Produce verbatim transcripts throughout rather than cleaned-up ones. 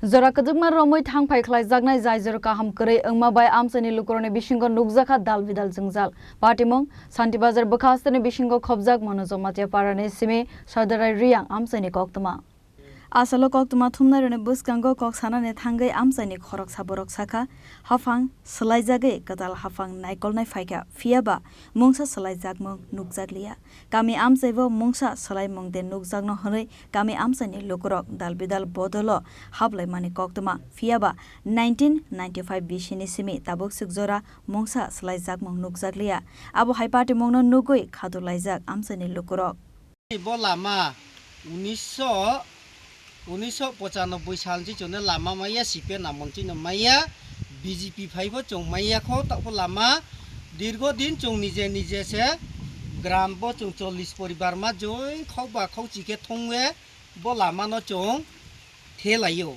Jora kwchwkma romwi thang phai khlaijaknai jai jora kaham kwrwi wngma bai amchaini lukurokni bisingo nukjakha dal bidal jwngjal. Patimung, Santi Bazar bwkha hasteni bisingo khopjak Manojo Matia parani simi Sadarai Riyang amchaini koktwma. Asalo koktwma thumnairokni bwskango kok sanani thangwi amchaini khoroksa borok sakha, haphang swlaijagwi kwtal haphang naikolnai phaikha, phiyaba mungsa swlaijakmung nukjakliya. Kami amchaibo mungsa swlaimung de nukjakno hwnwi kami amchaini lukurok dal bidal bodolo hablaimani koktwma, phiyaba nineteen ninety-five bisini simi tabuk swk jora mungsa swlaijakmung nukjakliya. Abo hai patimungno nugwi khadurlaijak amchaini lukurok. Bo lama unisho, unisho pochanoboi sal chichone lama maya, C P M amon chino maya, B J P phaibo chong maya kho, takho lama dirgo din chong nije nije se gram bo chong chollish poribar ma joi khok ba khok chike thongwe bo lama no chong thelaio.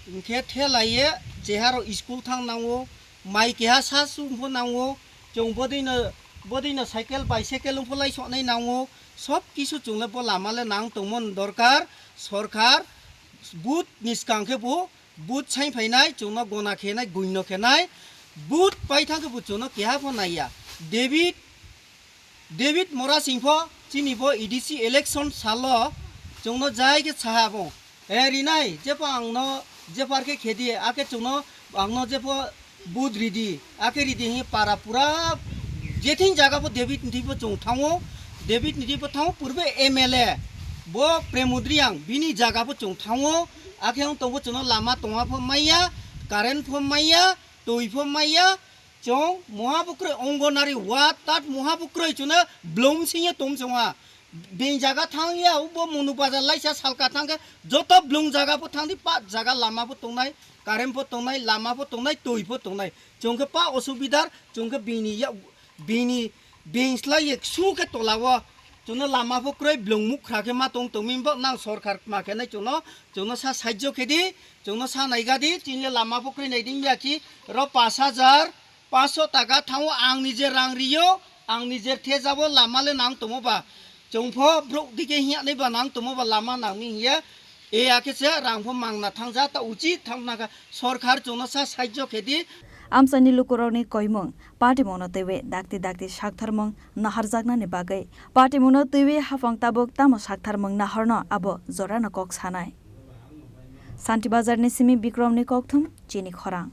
Hwnkhe thelaye cheharo school thang nango, mai keha sa sung pho nango, chong bodino, bodino cycle, bicycle wng pho lai sonai nango, sob kisu chungle bo lama le nang tongmon dorkar, sorkar, but ni swkang khe bo, but sai phainai, chungno gona khenai, guino khenai, but pai thang khe bo chungno keha pho naiya. David, David Mora Singh pho chini bo A D C election salo chungno jai khe saha bo. E rinai, jepho angno jepho arkhe khedi, akhe chungno angno jepho but ridi, akhe ridi hi para pura jething jaga pho David ni thwi pho chung thango, David ni thwi pho thango, purbe M L A bo Premod Riyang bini jaga pho chung thango, akhe ang tongbo chungno lama tongma pho maiya, current pho maiya, twi pho maiya, chong moha bukroi ongonari wa tat moha bukroi chuna blom singya tom chongha. Beng jaga thang ya, ubo Monu Bazar laisa salka thang khe joto blung jaga pho thang di, pa jaga lama pho tongnai, current pho tongnai, lama pho tongnai, twi pho tongnai. Chong khe pa osubidar, chong khe bini ya, bini, beng slai ye su khe tola o. Chungno lama pho kroi blung muk khra khe ma tong tongmi bo nang sorkar ma khe nai chungno, chungno sa sahajyo khe di, chungno sa naiga di, chini lama pho kroi nai ding ya ki ro pash hajar, pash sho taka thango, ang nije rang rio, ang nije thejabo lama le nang tomo ba. Chong pho brok dike hiya nai ba nang tomo ba lama nang mi hiya. E akhe se rang pho mangna thangja ta uchi thang naka sorkar chongno sa sahajyo khe di. Amchaini lukurokni koimung patimungno twiwi dakti dakti saktharmung naharjaknani bagwi patimungno twiwi haphang tabuk tamo saktharmung naharno abo jorano kok sanai. Santi Bazarni simi Bikromni kokthum chini khorang.